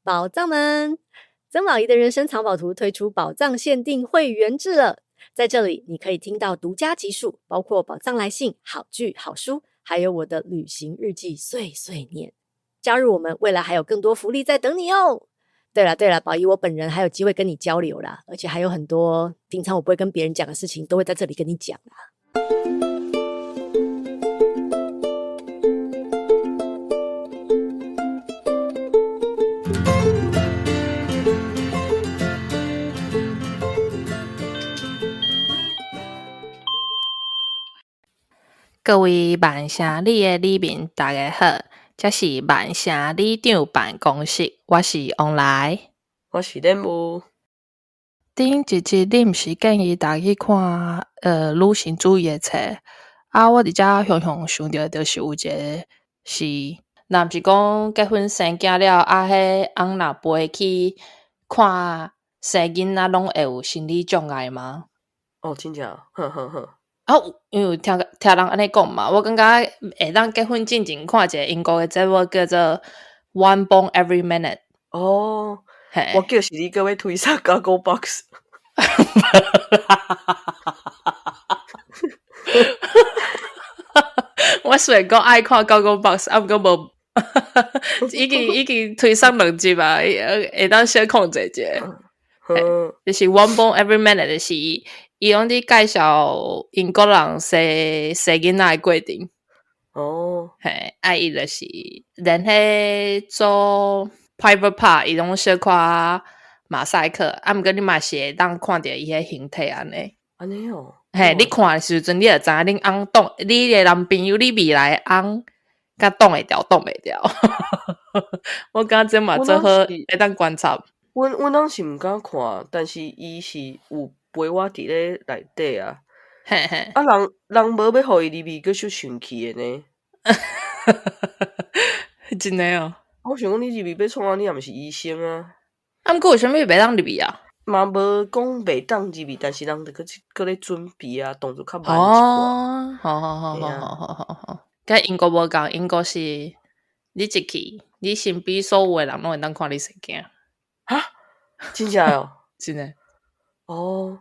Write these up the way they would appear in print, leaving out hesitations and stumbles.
寶藏們，曾寶儀的人生藏寶圖推出寶藏限定會員制了。在這裡，你可以聽到獨家集數，包括寶藏來信、好劇、好書，還有我的旅行日記碎碎念。加入我們，未來還有更多福利在等你哦。對了對了，寶儀我本人還有機會跟你交流啦，而且還有很多平常我不會跟別人講的事情，都會在這裡跟你講啦。各位曼城里的里民，大家好，這是曼城里長辦公室，我是王來，我是任務。頂一集你毋是建議大家去看女性主義的冊啊？我佇遮雄雄想著，就是有一個是，若毋是講結婚生囝了，啊，彼翁若陪去看生囡仔，攏會有心理障礙嗎？哦，真正，呵呵呵。啊，因為有聽聽人按呢講嘛，我感覺會當結婚進前看一個英國的節目叫做《One Bone Every Minute》。哦，我叫是你閣欲推啥 Gogglebox？我雖然講愛看 Gogglebox，啊，毋過無，已經已經推送兩集啊，會當小控制一下。就是 One Bone Every Minute，就是伊攏佇介紹英國人生生囡仔的過程。哦，嘿，啊，伊就是連彼做 private part，伊攏小可馬賽克，啊，毋過你嘛是會當看著伊彼形體按呢。按呢哦。嘿，你看的時陣，你就知影恁翁擋，你的男朋友，你未來的翁，敢擋會牢，擋袂牢。我感覺這嘛做好會當觀察。阮翁是毋敢看，但是伊是有陪我佇咧內底啊。嘿嘿。啊，人人無欲予伊入去，閣小生氣的呢。真的哦。我想講你入去欲創啥？你也毋是醫生啊。啊，毋過為啥物袂當入去啊？嘛無講袂當入去，但是人著閣閣咧準備啊，動作較慢一寡。哦，好好好好好好好好。佮英國無仝，英國是你一去，你身邊所有的人攏會當看你生囝。哈？真正哦？真的。哦，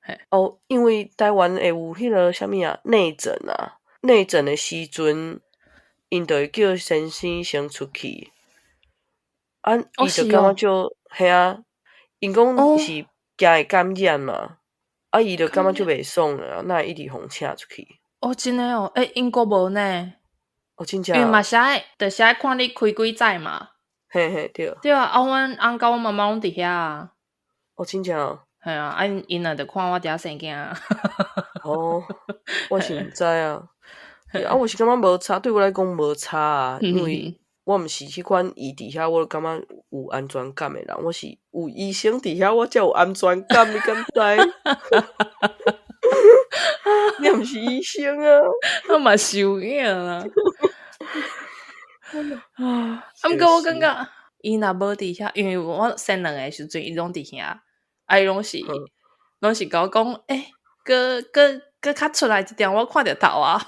嘿。哦，因為台灣會有彼個啥物啊，內診啊，內診的時陣，𪜶就會叫先生先出去。啊，伊就感覺就，嘿啊，𪜶講是驚會感染嘛，啊，伊就感覺足袂爽的啊，哪會一直予請出去？哦，真的哦，欸，英國無呢？哦，真正。因為嘛是愛，就是愛看你開幾指嘛。嘿嘿，對。對啊，啊，阮翁佮阮媽媽攏佇遐啊。哦，真正哦。嘿啊，啊，𪜶若著看我佇遐生囝。哦，我是毋知啊。啊，我是感覺無差，對我來講無差啊，因為我毋是彼款伊佇遐，我就感覺有安全感的人。我是有醫生佇遐，我才有安全感，你敢知？你毋是醫生啊？我嘛是有影啊。啊，毋過我感覺伊若無佇遐，因為我生兩个時陣，伊攏佇遐，啊，伊攏是攏是共我講，欸，閣閣閣較出來一點，我看著頭啊。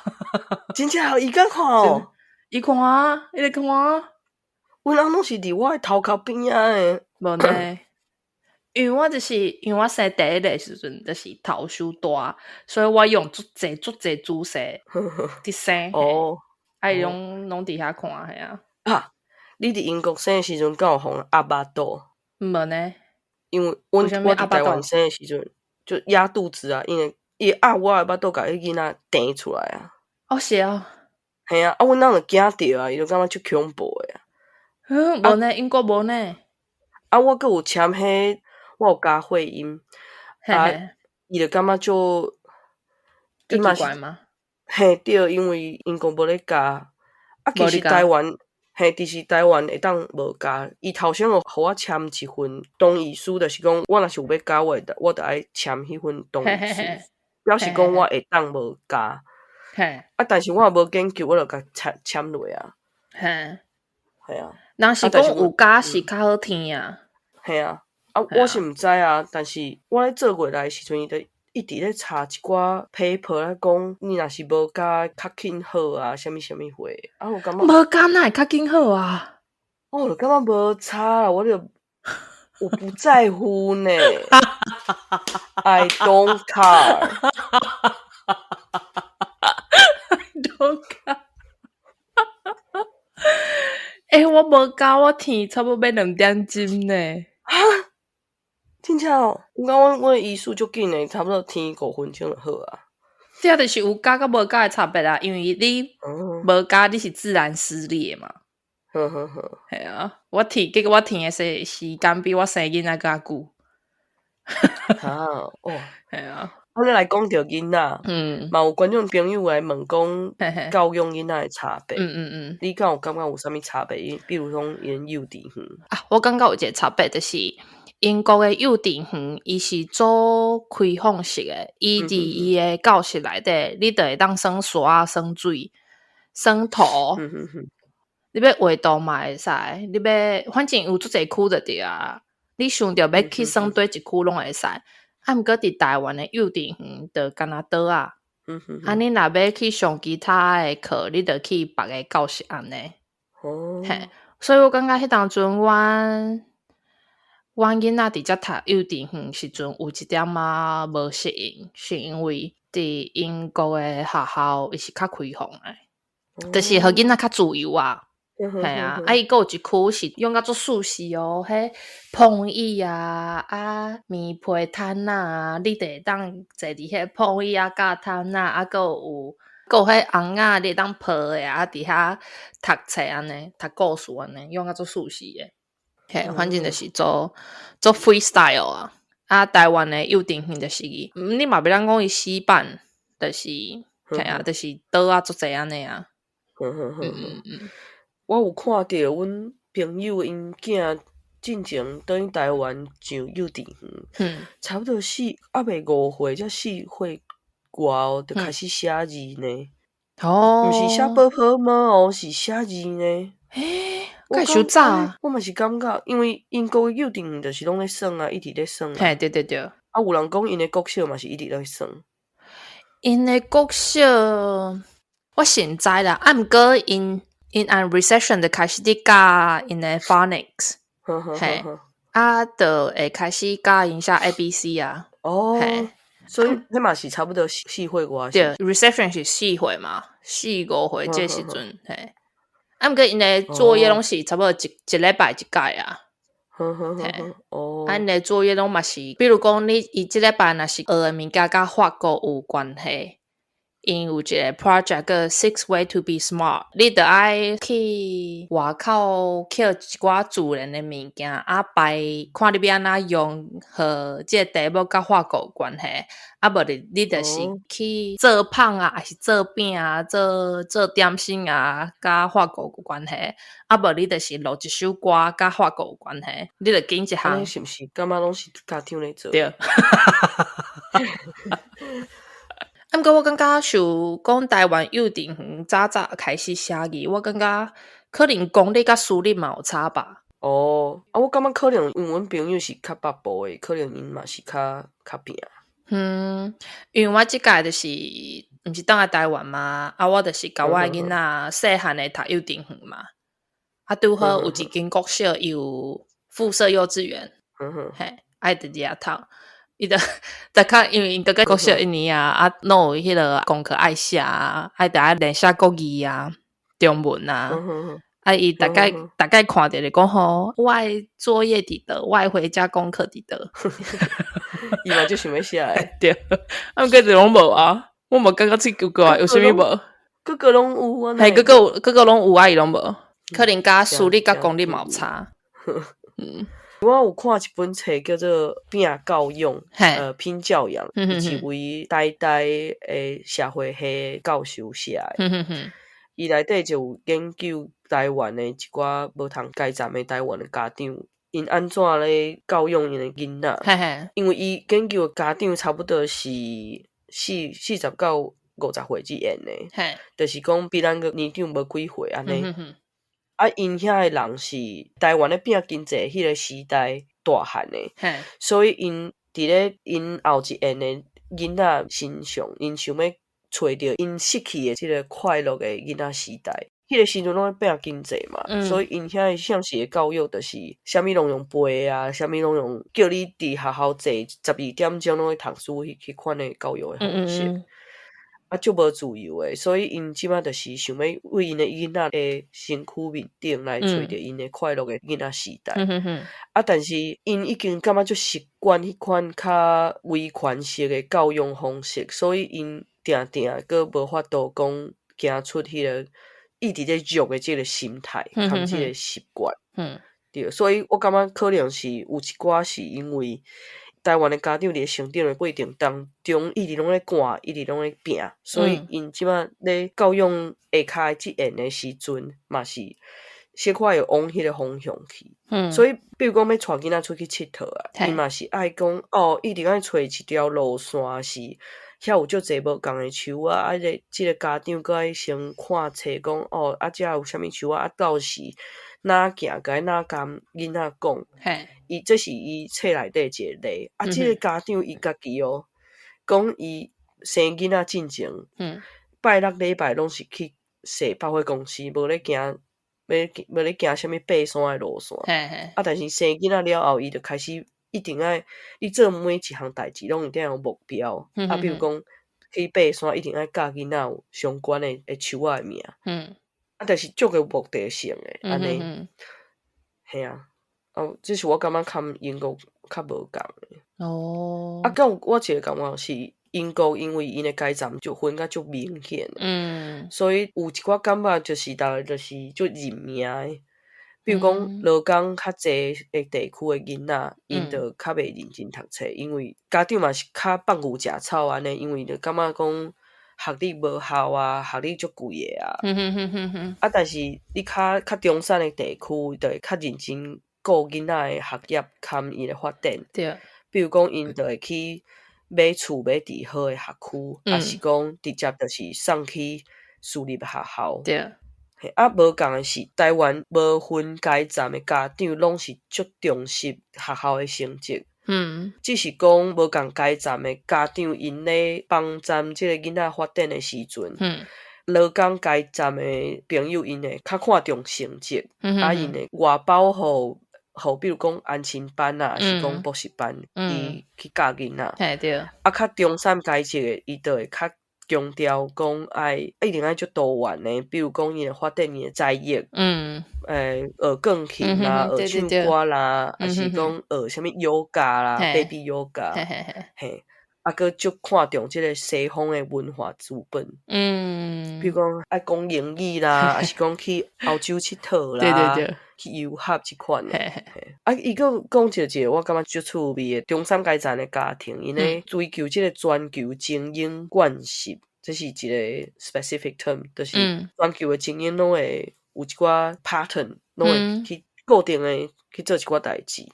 真正？伊敢看哦？伊看啊，伊咧看啊。阮翁攏是佇我的頭殼邊仔的。無呢，因為我就是因為我生第一个時陣，就是頭傷大，所以我用足濟足濟姿勢佇生。哦。啊，伊攏攏佇遐看，嘿啊。啊，你佇英國生的時陣，敢有予人壓腹肚？無呢。因為阮我佇台灣生的時陣，就壓肚子啊，因為伊壓我的腹肚，共彼囡仔彈出來啊。哦，是哦。嘿啊，啊，阮翁就驚著啊，伊就感覺足恐怖的啊。嗯，無呢，英國無呢。啊，我閣有簽彼，我有加會陰，啊，伊就感覺足，足奇怪嗎？嘿，對，因為英國無咧加，啊，其實台灣，嘿，其實台灣會當無加。伊頭先有予我簽一份同意書，就是講我若是有欲加，我我著愛簽彼份同意書，表示講我會當無加。嘿，啊，但是我也無研究，我就共簽簽落啊。嘿，係啊。若是講有加是較好聽啊。嘿啊，啊，我是毋知啊，但是我咧做月來的時陣，伊就一直咧查一寡 paper 咧講，你若是無加較緊好啊，啥物啥物貨啊，我感覺無加哪會較緊好啊？我就感覺無差啦，我不在乎呢。I don't care. I don't care. 欸，我無加，我天差不多欲2點鐘呢。哈？真正哦？我感覺阮醫師足緊的，差不多天5分鐘就好啊。這就是有加佮無加的差別啊，因為你無加，你是自然撕裂嘛。呵呵呵。係啊，我天，結果我天的時間比我生囡仔閣較久。哈哦，係啊。按呢來講著囡仔，嘛有觀眾朋友來問講教養囡仔的差別。你敢有感覺有啥物差別？比如講𪜶幼稚園。啊，我感覺有一個差別，就是英國的幼稚園，伊是做開放式的，伊佇伊的教室內底，你就會當耍沙仔、耍水、耍土。你欲畫圖嘛會使，你欲反正有足濟區就對啊。你想著欲去耍佗一區攏會使。啊，毋過佇台灣的幼稚園就敢若桌仔。啊，你若欲去上其他的課，你就去別个教室按呢。嘿，所以我感覺彼當陣阮囡仔佇遮讀幼稚園時陣，有一點仔無適應，是因為佇英國的學校伊是較開放的，就是予囡仔較自由啊。係啊，啊伊閣有一區是用甲足舒適哦，彼膨椅啊，啊棉被毯仔，你就會當坐佇彼膨椅仔佮毯仔，啊閣有彼尪仔，你會當抱的啊，佇遐讀冊按呢，讀故事按呢，用甲足舒適的。嘿，反正就是做做 freestyle 啊。啊，台灣的幼稚園就是，你嘛袂當講伊死板，就是，嘿啊，就是桌仔足濟按呢啊。我有看著阮朋友𪜶囝進前轉去台灣上幼稚園，差不多猶未5歲，才4歲外哦，就開始寫字呢。毋是寫寶寶貓哦，是寫字呢。欸，敢會傷早啊？我嘛是感覺，因為英國的幼稚園就是攏咧耍啊，一直咧耍啊。嘿，對對對。啊，有人講𪜶的國小嘛是一直咧耍。𪜶的國小，我是毋知啦。啊，毋過𪜶按 reception 就開始佇教𪜶的 phonics，嘿，啊，就會開始教𪜶寫 A B C 啊。哦，所以彼嘛是差不多4歲外。對，reception 是四歲嘛，4、5歲這時陣，嘿。啊，毋過𪜶的作業攏是差不多一禮拜一改啊。哦。啊，𪜶的作業攏嘛是，比如講你伊這禮拜若是學的物件佮法國有關係，𪜶有一個 project 叫 Six Way to be Smart，你著愛去外口抾一寡自然的物件，啊排看你欲按怎用，予這個題目佮法國有關係。啊，無你就是去做麭啊，抑是做餅啊，做點心啊，佮法國有關係。啊，無你就是錄一首歌，佮法國有關係。你著揀一項。是毋是感覺攏是家長咧做？對。啊，毋過我感覺像講台灣幼稚園早早開始寫字，我感覺可能公立佮私立嘛有差吧。哦，啊，我感覺可能因為阮朋友是較北部的，可能𪜶嘛是較拼。嗯，因為我這屆就是毋是轉來台灣嘛，啊，我就是共我的囡仔細漢的讀幼稚園嘛，啊，拄好有一間國小伊有附設幼稚園，嘿，啊，伊佇遐讀，伊就逐工因為𪜶閣國小一年啊，啊，攏有彼個功課愛寫啊，啊，著愛練寫國語啊、中文啊，啊，伊大概看著就講吼，我的作業佇佗，我的回家功課佇佗。伊嘛足想欲寫的。對，啊，毋過就攏無啊，我嘛感覺這奇怪，有啥物無？個個攏有啊，嘿，個個攏有啊，伊攏無，可能佮私立佮公立嘛有差。我有看一本冊叫做《拼教養》，拼教養，伊是位台大的社會系教授寫的。伊內底就有研究台灣的一寡無同階層的台灣的家長，𪜶按怎咧教養𪜶的囡仔。因為伊研究的家長差不多是40到50歲之間的，就是講比咱閣年長無幾歲按呢。啊，𪜶遐的人是台灣咧拼經濟彼個時代大漢的，所以𪜶佇咧𪜶後一代的囡仔身上，𪜶想欲揣著𪜶失去的這個快樂的囡仔時代。彼个時陣攏咧拼經濟嘛，所以𪜶遐向時的教育就是啥物攏用背啊，啥物攏用叫你佇學校坐12點鐘攏咧讀書，彼款的教育的方式。啊，足無自由的，所以𪜶這擺就是想欲為𪜶的囡仔的身軀面頂來揣著𪜶的快樂的囡仔時代。啊，但是𪜶已經感覺足習慣彼款較威權式的教育方式，所以𪜶定定閣無法度講行出彼個一直咧弱的這个心態，含這个習慣。對，所以我感覺可能是有一寡是因為台灣的家長佇咧成長的過程當中，一直攏咧趕，一直攏咧拼，所以𪜶這擺咧教養下跤的資源的時陣，嘛是小可會往彼个方向去。所以，比如講欲帶囡仔出去𨑨迌啊，伊嘛是愛講哦，一定愛揣一條路線是遐有足濟無仝的樹仔，啊，這個家長閣愛先看冊講哦，啊，遮有啥物樹仔，啊，到時哪行，該哪共囡仔講。伊這是伊冊內底一個例，啊，這個家長伊家己哦，講伊生囡仔進前，拜六禮拜攏是去踅百貨公司，無咧行，欲無咧行啥物爬山的路線。啊，但是生囡仔了後，伊就開始一定愛，你做每一項代誌攏一定有目標。啊，比如講去爬山，一定愛教囡仔有相關的樹仔的名。啊，但是足有目的性的，按呢。嘿啊。哦，這是我感覺佮英國較無仝的。啊，閣有我一個感覺是英國，因為𪜶的階層就分甲足明顯。所以有一寡感覺就是逐家就是足認命的。比如講，勞工較濟的地區的囡仔，𪜶就較袂認真讀冊，因為家長嘛是較放牛食草按呢，因為就感覺講學歷無效啊，學歷足貴的啊。啊，但是你較中產的地區，就會較認真顧囡仔的學業含伊的發展。比如講，𪜶就會去買厝買佇好的學區，抑是講直接就是送去私立學校。啊，無仝的是，台灣無分階層的家長，攏是足重視學校的成績。只是講無仝階層的家長，𪜶咧幫贊這個囡仔發展的時陣，勞工階層的朋友，𪜶會較看重成績，啊，𪜶會外包予，予比如講安親班啊，抑是講補習班，伊去教囡仔。啊，較中產階級的，伊就會較強調講愛一定愛足多元的，比如講伊會發展伊的才藝，學鋼琴啦，學唱歌啦，抑是講學啥物 yoga 啦，baby yoga，嘿，啊，閣足看重這個西方的文化資本，比如講愛講英語啦，抑是講去歐洲𨑨迌啦，去遊學這款的。啊，伊閣講一個我感覺足趣味的中產階層的家庭，𪜶咧追求這個全球精英慣習，這是一個 specific term，就是全球的精英攏會有一寡 pattern，攏會去固定的去做一寡代誌。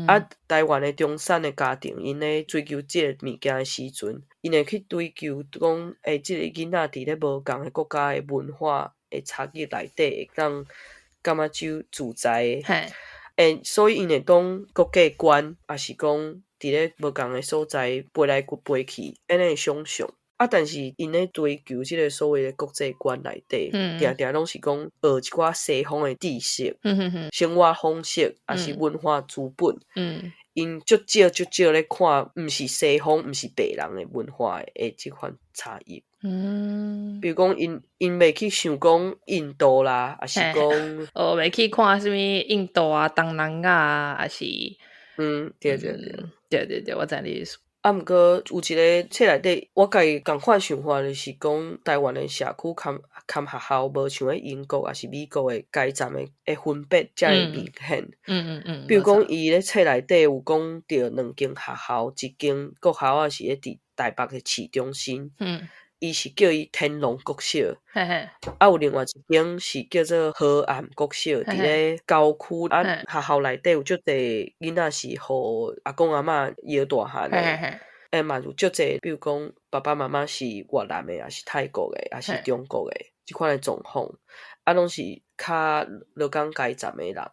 啊，台灣的中產的家庭，𪜶咧追求這個物件的時陣，𪜶會去追求講，欸，這個囡仔佇咧無仝的國家的文化的差異內底，會當感覺就自在的。欸，所以𪜶會講國際觀，抑是講佇咧無仝的所在飛來飛去，按呢想像。啊，但是𪜶咧追求這個所謂的國際觀內底，定定攏是講學一寡西方的知識、生活方式，抑是文化資本。𪜶足少足少咧看，毋是西方，毋是白人的文化的這款差異。比如講，𪜶袂去想講印度啦，抑是講哦，袂去看啥物印度啊、東南亞啊，抑是對對對。對對對，我知你意思。啊，毋過有一個冊內底，我家己仝款想法就是講，台灣的社區含學校無像咧英國抑是美國的階層的分別遮爾明顯。比如講，伊咧冊內底有講著兩間學校，一間國校仔是咧佇台北的市中心。伊是叫伊天龍國小。啊，有另外一間是叫做河岸國小，佇咧郊區。啊，學校內底有足濟囡仔是予阿公阿嬤養大漢的。欸，嘛有足濟，比如講爸爸媽媽是越南的，抑是泰國的，抑是中國的，這款的狀況，啊，攏是較勞工階層的人。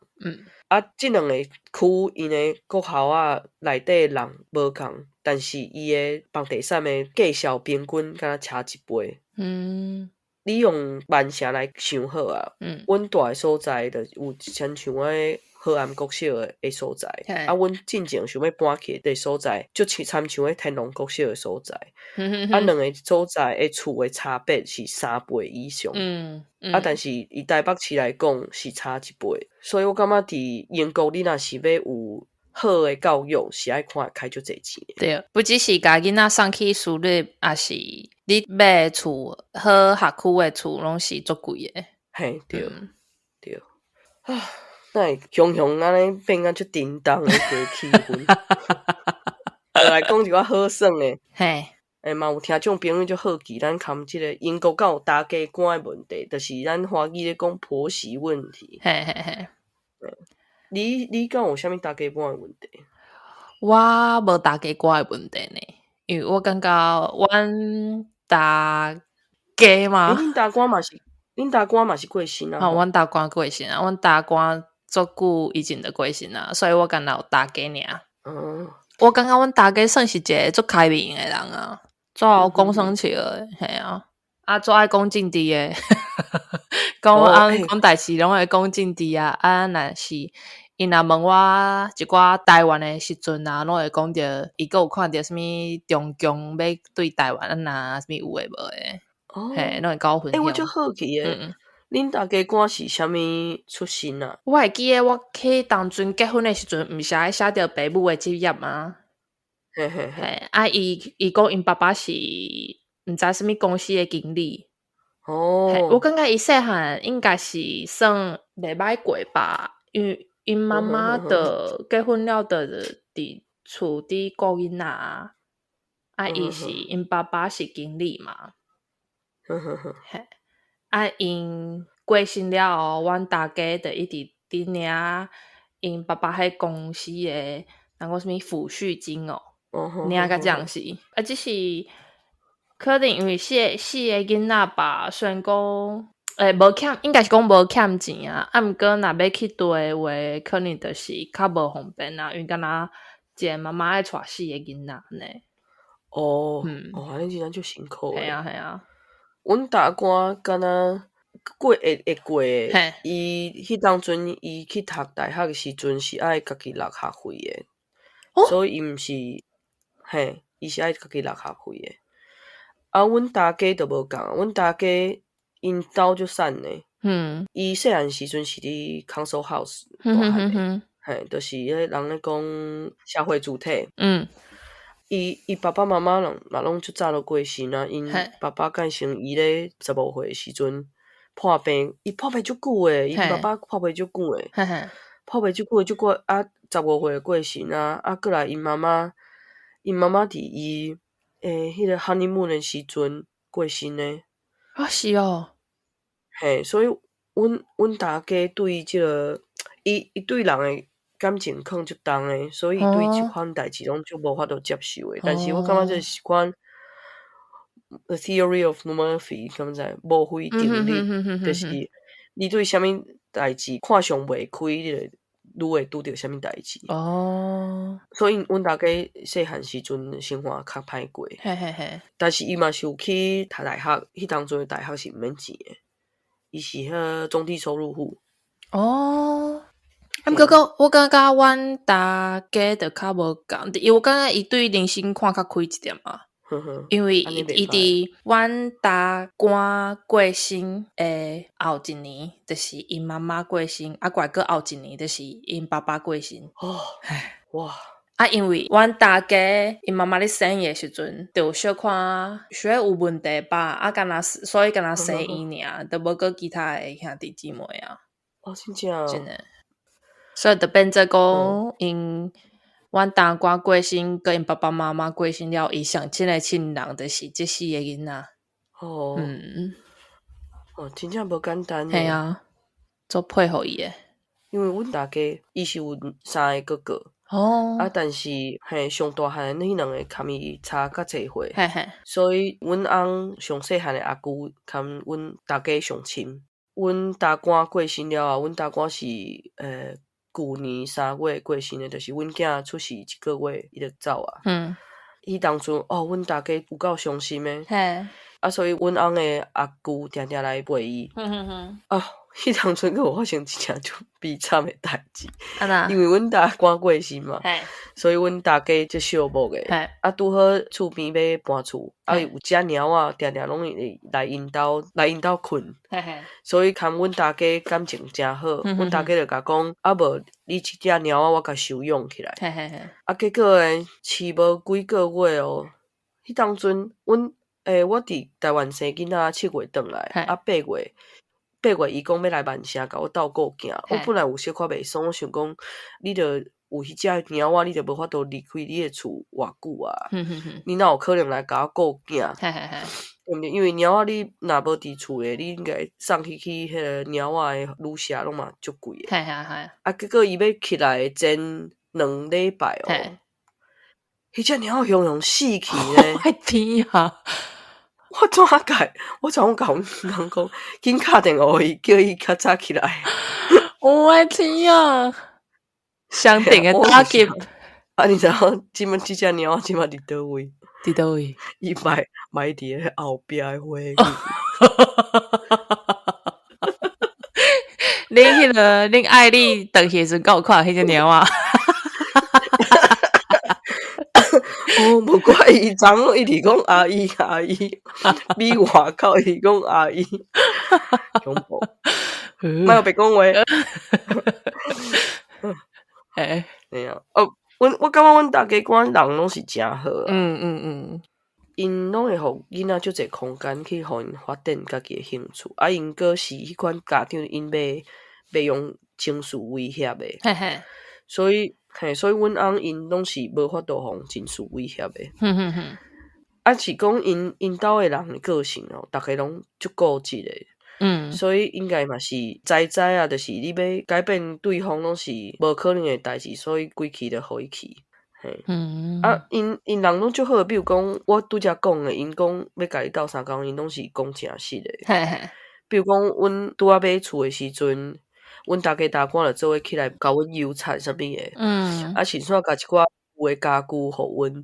啊，這兩個區𪜶的國校仔內底的人無仝，但是伊的房地產的價數平均敢若差一倍。你用曼城來想好啊，阮住的所在就有親像彼河岸國小的所在，啊，阮進前想欲搬去的所在，就親像彼天龍國小的所在，啊，兩个所在的厝的差別是3倍以上，啊，但是以台北市來講是差1倍，所以我感覺佇英國，你若是欲有好的教育，是愛看會開足濟錢的。對，不只是共囡仔送去私立，抑是你買厝好學區的厝，攏是足貴的。嘿，對，對。啊，哪會雄雄按呢變甲足沉重的個氣氛？來講一寡好耍的。欸，嘛有聽眾朋友足好奇，咱含這个英國敢有大家官的問題，就是咱華語咧講婆媳問題。你敢有啥物大家官的問題？我無大家官的問題呢，因為我感覺阮大家嘛。欸，恁大官嘛是過身啊？吼，阮大官過身啊，阮大官足久以前就過身啊，所以我敢若有大家爾。我感覺阮大家算是一个足開明的人啊，足會講耍笑的，嘿啊，啊，足愛講政治的，講啊講代誌攏會講政治啊，啊，若是𪜶若問我一寡台灣的時陣啊，攏會講著伊閣有看著啥物中共欲對台灣按怎啥物有的無的，嘿，攏會共我分欸，我足享。好奇的，恁大家官是啥物出身啊？我會記得我去當陣結婚的時陣，毋是愛寫著爸母的職業嗎？嘿嘿嘿。嘿，啊，伊講𪜶爸爸是毋知啥物公司的經理。嘿，我感覺伊細漢應該是算袂歹過吧，因為𪜶媽媽就結婚了，就佇厝佇顧囡仔啊，啊，伊是𪜶爸爸是經理嘛。嘿，啊，𪜶過身了後，阮大家就一直佇領𪜶爸爸彼公司的，人講啥物撫恤金哦，領甲這樣是，啊，只是可能因為四個囡仔吧，雖然講，欸，無欠，應該是講無欠錢啊，啊，毋過若欲去住的話，可能就是較無方便啊，因為敢若一个媽媽愛帶四个囡仔按呢。哦，按呢真正足辛苦的。嘿啊，嘿啊。阮大官敢若過會過的，伊彼當陣伊去讀大學的時陣是愛家己納學費的，所以伊毋是，嘿，伊是愛家己納學費的。啊，阮大家就無仝，阮大家𪜶兜足散的。伊細漢時陣是佇 Council House 大漢的，嘿，就是彼人咧講社會主體。伊爸爸媽媽攏嘛攏足早就過身啊，𪜶爸爸佮先伊咧15歲的時陣破病，伊破病足久的，伊爸爸破病足久的，破病足久的，足久啊，十五歲就過身啊，啊，過來𪜶媽媽，𪜶媽媽佇伊彼个 honeymoon 的時陣過身的。啊，是哦。嘿，所以阮大家對這个，伊對人的感情囥足重的，所以對這款代誌攏足無法度接受的。但是我感覺這是款 The theory of Murphy，敢知墨菲定律，就是你對啥物代誌看上袂開，你就愈會拄著啥物代誌。所以阮大家細漢時陣生活較歹過。但是伊嘛是有去讀大學，彼當陣的大學是毋免錢的，伊是彼個中低收入戶。哦。啊，毋過閣我感覺阮大家就較無仝，因為我感覺伊對人生看較開一點嘛。因為伊佇阮大官過身的後一年，就是𪜶媽媽過身，啊，過來閣後一年，就是𪜶爸爸過身。哇！啊，因為阮大家𪜶媽媽咧生伊的時陣，就有小可血壓有問題吧，啊，敢若所以敢若生伊爾，就無閣其他的兄弟姊妹啊。哦，真正？真的。所以就變做講，𪜶阮大官過身，佮𪜶爸爸媽媽過身了，伊上親的親人就是這四个囡仔。哦，真正無簡單。嘿啊，足佩服伊的。因為阮大家伊是有三个哥哥。啊，但是嘿，上大漢的彼兩个共伊差較濟歲。所以阮翁上細漢的阿舅共阮大家上親。阮大官過身了後，阮大官是舊年3月過身的，就是阮囝出世一個月，伊就走啊。彼當陣哦，阮大家有夠傷心的。啊，所以阮翁的阿舅定定來陪伊。啊，彼當陣閣有發生一件足悲慘的代誌。按怎？因為阮大官過身嘛，所以阮大家足寂寞的。啊，拄好厝邊欲搬厝，啊，有隻貓仔，定定攏會來𪜶兜來𪜶兜睏。所以含阮大家感情誠好，阮大家就共講，啊無你這隻貓仔我共收養起來。啊，結果呢，飼無幾個月哦，彼當陣阮我佇台灣生囡仔7月轉來，啊8月伊講欲來曼城共我鬥顧囝，我本來有小可袂爽，我想講你著有彼隻貓仔，你著無法度離開你的厝偌久啊，你哪有可能來共我顧囝？對毋對？因為貓仔你若無佇厝的，你應該送去去彼个貓仔的旅社攏嘛足貴的。啊，結果伊欲起來前2禮拜哦，彼隻貓仔雄雄死去呢！我的天啊！我怎解？我怎共阮翁講，緊敲電話予伊，叫伊較早起來。我的天啊！雙重的打擊。啊，你知影這擺這隻貓這擺佇佗位？佇佗位？伊埋埋佇咧後壁的花園。恁彼个恁愛你轉去的時陣，敢有看彼隻貓仔？哦，無怪伊昨昏一直講阿姨阿姨，比外口伊講阿姨，恐怖。莫白講話。對啊，哦，阮我感覺阮大家官人攏是誠好啊。𪜶攏會予囡仔足濟空間去予𪜶發展家己的興趣，啊，𪜶閣是彼款家長，𪜶袂用情緒威脅的。所以，嘿，所以阮翁𪜶攏是無法度予情緒威脅的。啊，是講𪜶兜的人的個性哦，逐家攏足固執的。所以應該嘛是知知啊，就是你欲改變對方攏是無可能的代誌，所以規氣就予伊去。嘿。啊，𪜶人攏足好，比如講我拄才講的，𪜶講欲共你鬥相共，𪜶攏是講誠實的。比如講，阮拄仔買厝的時陣，阮大家大官就做伙起來共阮油漆啥物的。啊，順紲共一寡舊的家具予阮。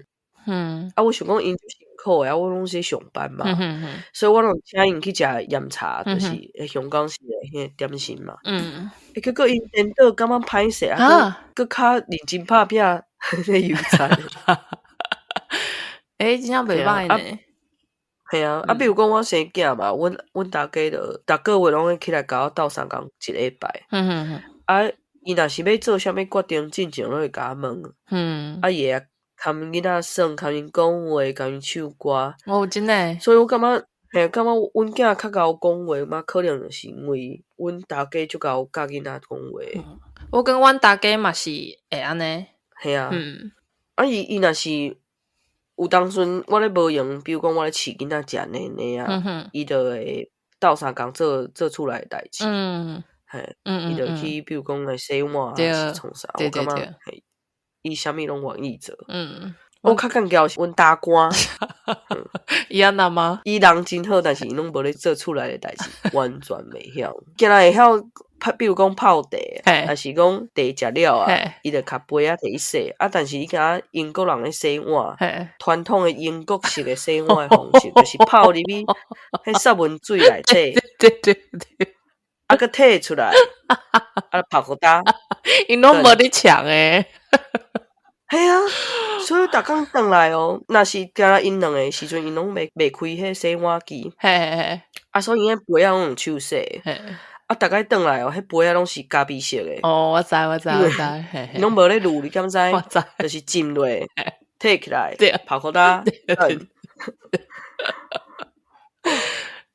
啊，我想講𪜶足辛苦的，啊，我攏是咧上班嘛。所以我攏請𪜶去食鹽茶，就是香港式的彼个點心嘛。欸，結果𪜶顛倒感覺歹勢，啊，閣較認真拍拼咧油漆。欸，真正袂歹呢。嘿啊，啊，比如講我生囝嘛，阮大家就逐個月攏會起來共我鬥相共一禮拜。啊，伊若是欲做啥物決定，進前攏會共我問。啊，伊會含囡仔耍，含𪜶講話，共𪜶唱歌。哦，真的。所以我感覺，嘿，感覺阮囝較𠢕講話嘛，可能就是因為阮大家足𠢕教囡仔講話。我感覺阮大家嘛是會按呢。嘿啊。啊，伊若是有當陣我咧無閒，比如講我咧飼囡仔食奶奶啊，伊就會鬥相共做做厝內的代誌。嘿，伊就去，比如講來洗碗啊，是創啥，我感覺伊啥物攏願意做。我較幹譙是阮大官。伊按怎嗎？伊人真好，但是伊攏無咧做厝內的代誌，完全袂曉。敢若會曉泡，比如講泡茶，抑是講茶食了啊，伊就共杯仔提去洗。啊，但是伊敢若英國人咧洗碗，傳統的英國式的洗碗的方式，就是泡入去彼雪文水內底。啊，閣提出來，啊，泡予焦。𪜶攏無咧搶的。嘿啊，所以逐工轉來哦，若是敢若𪜶兩个時陣，𪜶攏袂開彼洗碗機。啊，所以𪜶彼杯仔攏用手洗。啊，逐擺轉來哦，彼杯仔攏是咖啡色的。哦，我知，我知，我知。𪜶攏無咧濾，你敢知？我知。就是浸落，提起來，泡予焦。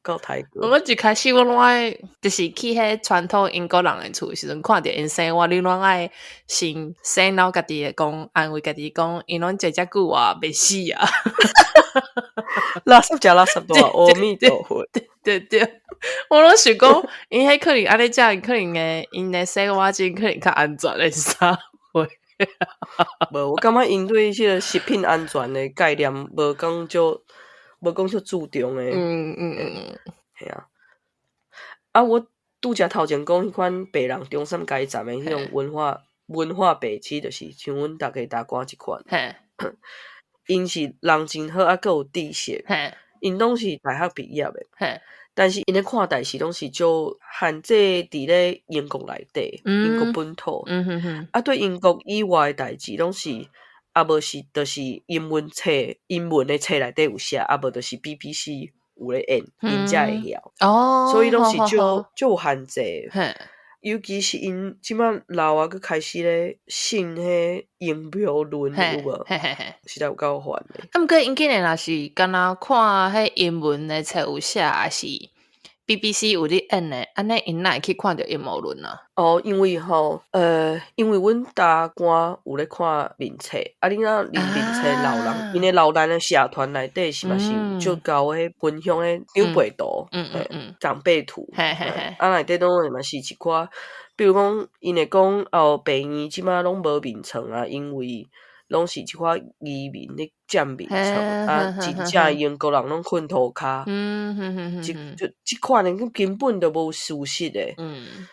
夠太過。我一開始我攏愛，就是去彼傳統英國人的厝的時陣，看著𪜶洗碗，你攏愛先洗腦家己的講，安慰家己講，𪜶攏食遮久啊，袂死啊。垃圾食垃圾大，阿彌陀佛。對對，我攏想講，𪜶彼可能按呢食，可能的𪜶的洗碗精可能較安全的是啥貨？無，我感覺𪜶對這个食品安全的概念無講足。無講足注重的。嘿啊。啊，我拄才頭前講彼款白人中產階層的彼種文化白痴，就是像阮大家大官這款。𪜶是人真好，啊，閣有知識。𪜶攏是大學畢業的，但是𪜶咧看代誌攏是足限制佇咧英國內底，英國本土。啊，對英國以外的代誌攏是，啊無是就是英文冊，英文的冊內底有寫，啊無就是 BBC 有咧演，𪜶才會曉。所以攏是足足有限制。尤其是𪜶這擺老啊，閣開始咧信彼陰謀論有無？實在有夠煩的。啊，毋過𪜶竟然若是干焦看彼英文的冊有寫，抑是 BBC 有咧演的，按呢𪜶哪會去看著陰謀論啊？哦，因為吼，因為阮大官有咧看面冊，啊，你若認面冊老人，𪜶的老人的社團內底是嘛是有足𠢕彼分享彼長輩圖，長輩圖，啊，內底攏嘛是一寡，比如講，𪜶會講哦，病院這擺攏無眠床啊，因為攏是這款移民咧佔眠床，啊，真正英國人攏睏塗跤。這就這款的根本就無事實的。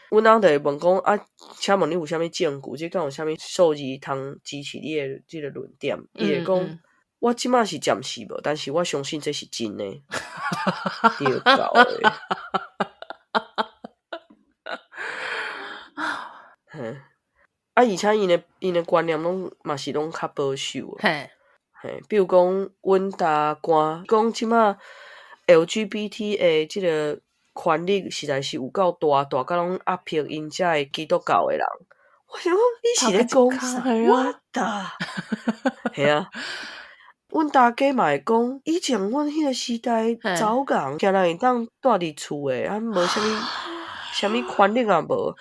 阮翁就會問講啊，請問你有啥物證據？這敢有啥物數字通支持你的這个論點？伊會講，我這擺是暫時無，但是我相信這是真的。著夠的。嘿。啊，而且𪜶的觀念攏嘛是攏較保守。嘿，比如講，阮大官講這擺 LGBT 的這个權力實在是有夠大，大甲攏壓迫𪜶遮的基督教的人。我想講，你是咧講啥？What the？嘿啊，阮大家嘛會講，以前阮彼个時代，查某人敢若會當蹛佇厝的，啊，無啥物啥物權力也無。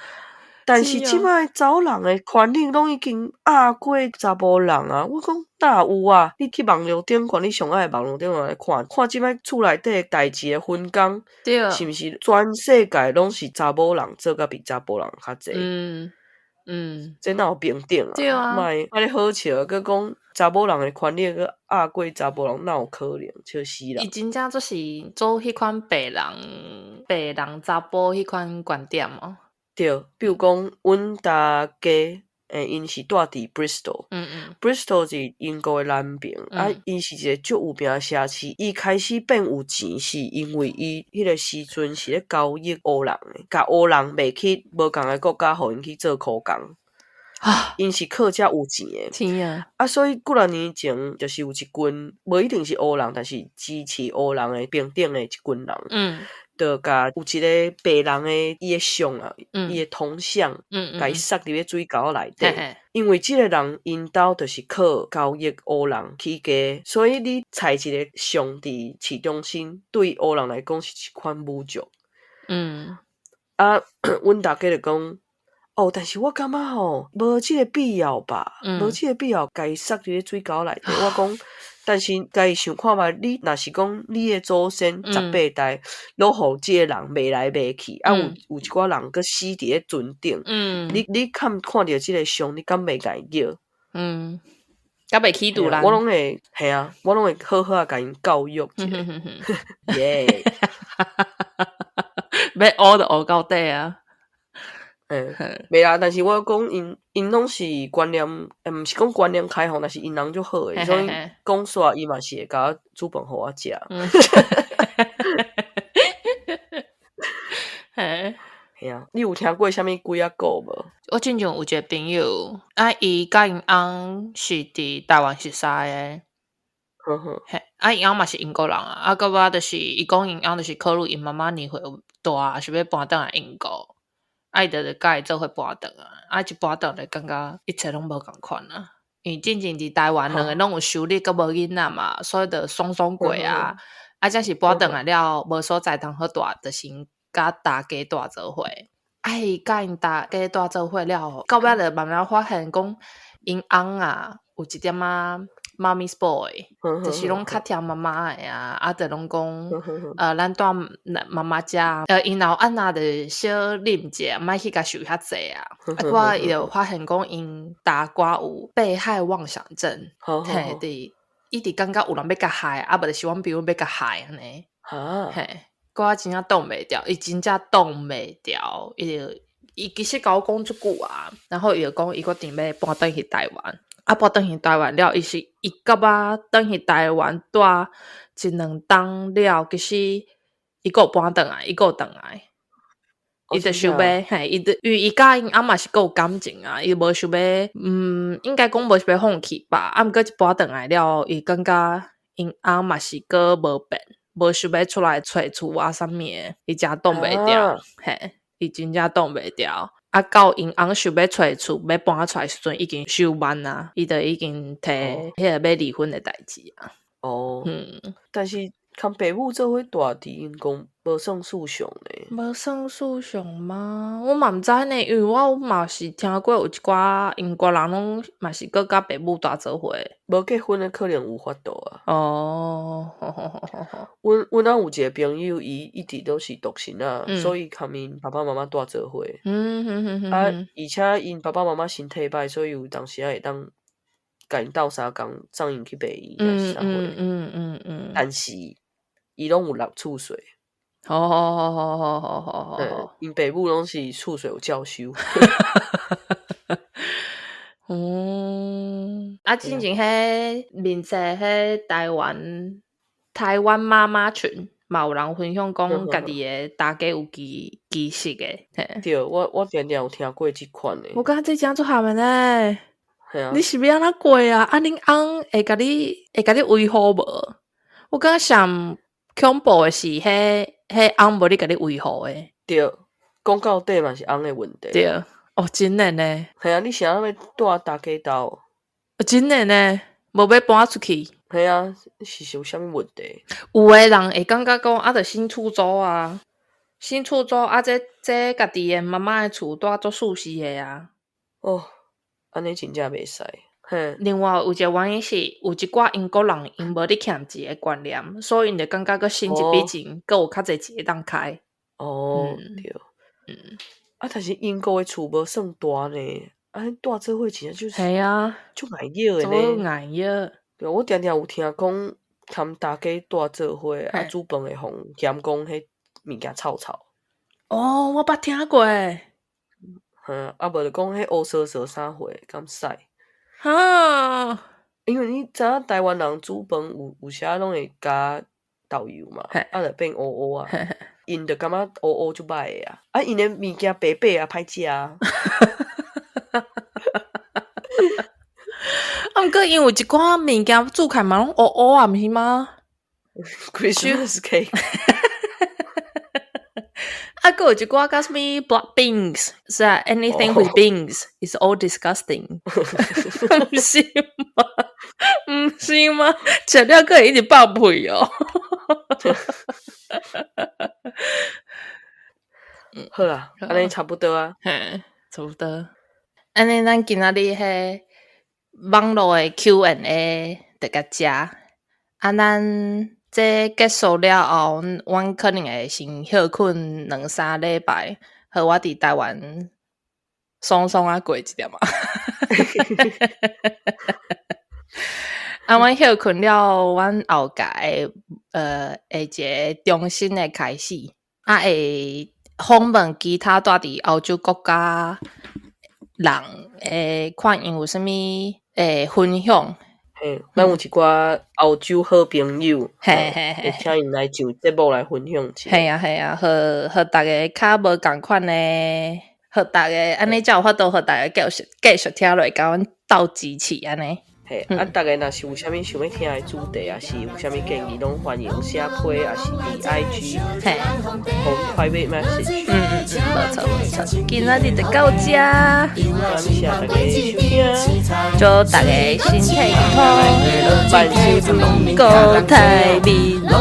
但是這擺查某人的權力攏已經壓過查埔人啊！我講哪有啊？你去網路頂看，你上愛網路頂來看，看這擺厝內底代誌的分工，是毋是全世界攏是查某人做甲比查埔人較濟？這哪有平等啊？對啊。莫莫咧好笑，閣講查某人的權力閣壓過查埔人，哪有可能？笑死人！伊真正就是做彼款白人白人查埔彼款觀點哦。對，比如講，阮大家𪜶是蹛佇 Bristol，Bristol 是英國的南邊，啊，伊是一个足有名的城市。伊開始變有錢，是因為伊彼个時陣是咧交易黑人的，共黑人賣去無仝的國家，予𪜶去做苦工。𪜶是靠這有錢的。天啊！啊，所以幾若年前，就是有一群無一定是黑人，但是支持黑人的平等的一群人，就共有一个白人的伊的像啊，伊的銅像，共伊撒入咧水溝內底。因為這个人𪜶兜就是靠交易黑人起家，所以你採一个像佇市中心，對黑人來講是一款侮辱。啊，阮大家就講，哦，但是我感覺吼，無這个必要吧，無這个必要共伊撒入咧水溝內底。我講，但是家己想看覓，你若是講你的祖先十八代攏予這个人賣來賣去，啊有有一寡人閣死佇咧船頂，你看看著這个像，你敢袂共伊叫？嗯，敢袂起賭爛？我攏會，嘿啊，我攏會好好啊，共𪜶教育一下。耶！欲烏就烏到底啊！欸，袂啦，但是我講𪜶𪜶攏是觀念，毋是講觀念開放，但是𪜶人足好的，所以講煞伊嘛是會共我煮飯予我食。嘿啊，你有聽過啥物鬼仔故無？我之前有一个朋友，啊，伊佮𪜶翁是佇台灣熟識的。嘿，啊，𪜶翁嘛是英國人啊，啊，到尾就是伊講𪜶翁就是考慮𪜶媽媽年歲有大，想欲搬轉來英國。啊，伊就佮伊做伙搬轉來，啊，一搬轉來感覺一切攏無仝款啊。因為進前佇台灣兩个攏有收入，閣無囡仔嘛，所以就爽爽過啊。啊，這是搬轉來了，無所在通好蹛，就先佮大家蹛做伙。啊，伊佮𪜶大家蹛做伙了後，到尾就慢慢發現講，𪜶翁啊有一點仔 Mommy's boy，就是攏較聽媽媽的啊，啊，就攏講，咱蹛媽媽遮，𪜶若有按怎就小啉者，莫去共想遐濟啊。啊，我伊就發現講，𪜶大官有被害妄想症，嘿，佇一直感覺有人欲共害，啊，無就是阮朋友欲共害按呢。嘿，我真正擋袂牢，伊真正擋袂牢，伊就伊其實共我講足久啊，然後伊就講伊決定欲搬轉去台灣。啊，搬轉去台灣了，伊是伊到尾轉去台灣蹛一兩冬了，其實伊閣有搬轉來，伊閣有轉來。伊就想欲，嘿，伊就因為伊佮𪜶翁嘛是閣有感情啊，伊無想欲，應該講無想欲放棄吧。啊，毋過一搬轉來了，伊感覺𪜶翁嘛是閣無變，無想欲出來揣厝啊啥物的，伊誠擋袂牢，嘿，伊真正擋袂牢。啊，到𪜶翁想欲揣厝，欲搬出來時陣，已經傷慢啊，伊就已經提彼個欲離婚的代誌啊。哦，但是共爸母做伙蹛佇英國無算事上呢？無算事上嗎？我嘛毋知呢，因為我嘛是聽過有一寡英國人攏嘛是閣佮爸母蹛做伙。無結婚的可能有法度啊。哦，好好好好好。阮翁有一個朋友，伊一直都是獨身仔，所以共𪜶爸爸媽媽蹛做伙。啊，而且𪜶爸爸媽媽身體歹，所以有當時仔會當共𪜶鬥相共，送𪜶去病院抑是啥貨。但是伊攏有納厝稅。好好好好好好好好。𪜶爸母攏是厝稅有照收。哦，啊，進前彼面冊彼台灣媽媽群嘛有人分享講家己的大家有歧視的。對，我定定有聽過這款的。我感覺這真足譀的呢。嘿啊。你是欲按怎過啊？啊，恁翁會共你維護無？我感覺上恐怖的是，彼翁無咧共你維護的。對，講到底嘛是翁的問題。對，哦，真的呢。嘿啊，你是按怎欲蹛大家兜？真的呢，無欲搬出去。嘿啊，是有啥物問題？有的人會感覺講啊，著新厝租啊，新厝租啊，這家己的媽媽的厝蹛足舒適的啊。哦，按呢真正袂使。嘿。另外有一個原因是，有一寡英國人𪜶無咧欠錢的觀念，所以𪜶就感覺閣省一筆錢，閣有較濟錢會當開。哦，對。啊，但是英國的厝無算大呢，啊，蹛做伙真正就是嘿啊，足礙吆的呢。礙吆。對，我定定有聽講，含大家蹛做伙，啊，煮飯會予嫌講彼物件臭臭。哦，我捌聽過。嘿啊，無就講彼烏趖趖啥貨，敢使？哈。因為你知影台灣人煮飯有時仔攏會加豆油嘛，啊，就變烏烏啊。𪜶就感覺烏烏足歹的啊，啊，𪜶的物件白白啊，歹食啊。啊，毋過𪜶有一寡物件煮起來嘛攏烏烏啊，毋是嗎？Christmas cake。啊，閣有一寡較啥物 black beans，是啊，anything with beans is all disgusting。毋是嗎？毋是嗎？食了閣會一直放屁哦。好啦，按呢差不多啊。嘿，差不多。按呢，咱今仔日彼網路的 Q&A 就到遮。啊，咱這結束了後，阮可能會先歇睏兩三禮拜，予我佇台灣爽爽仔過一點仔。啊，阮歇睏了，阮後屆會一個重新的開始，啊，會訪問其他蹛佇歐洲國家人，會看𪜶有啥物會分享。嘿，咱有一寡歐洲好朋友，嘿嘿嘿，會請𪜶來上節目來分享一下。嘿啊嘿啊，予逐家較無仝款的，予逐家按呢才有法度，予逐家繼續聽落去，共阮鬥支持按呢。嘿，啊，逐家若是有啥物想欲聽的主題，抑是有啥物建議，攏歡迎寫批，抑是佇 IG，予 private message。無錯無錯，今仔日就到遮，感謝大家收聽，祝大家身體健康，萬事如意，國泰民安。